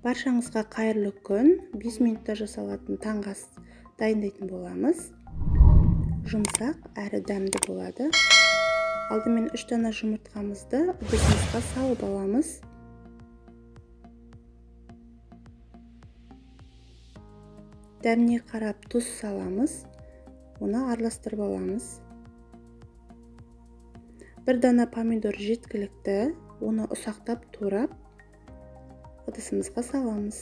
Баршаңызға қайырлы күн. 5 минутта жасалатын таңғы ас дайындайтын боламыз. Жұмсақ әрі дәмді болады. Алдымен 3 дана жұмыртқамызды ыдысымызға салып аламыз. Дәміне қарап тұз саламыз. Оны араластырып аламыз. 1 дана помидор жеткілікті. Оны ұсақтап турап ыдысымызға саламыз.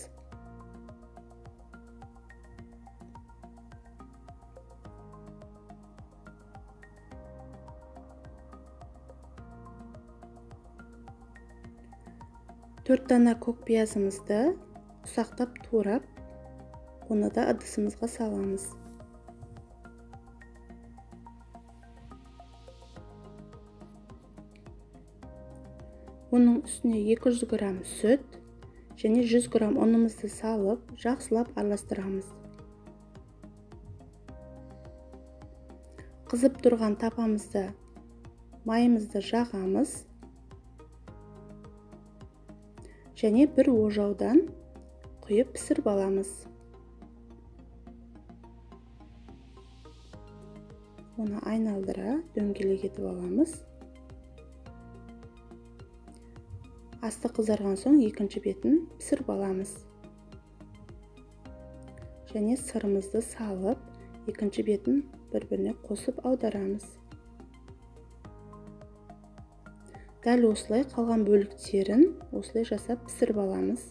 Төрт дана көк пиязымызды ұсақтап турап, оны да ыдысымызға саламыз. Оның үстіне 200 грамм сүт және 100 грамм ұнымызды салып, жақсылап араластырамыз. Қызып тұрған тапамызды, майымызды жағамыз. Және бір ожаудан құйып пісіріп аламыз. Оны айналдыра дөңгелек етіп аламыз. Асты қызарған соң екінші бетін пісіріп аламыз. Және сырымызды салып, екінші бетін бір-біріне қосып аударамыз. Дәл осылай қалған бөліктерін осылай жасап пісіріп аламыз.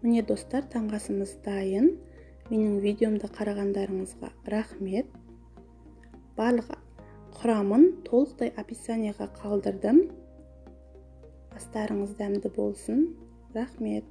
Міне достар, таңғы асымыз дайын. Менің видеомды қарағандарыңызға рахмет. Барлық құрамын толықтай описанияға қалдырдым. Астарыңыз дәмді болсын. Рахмет.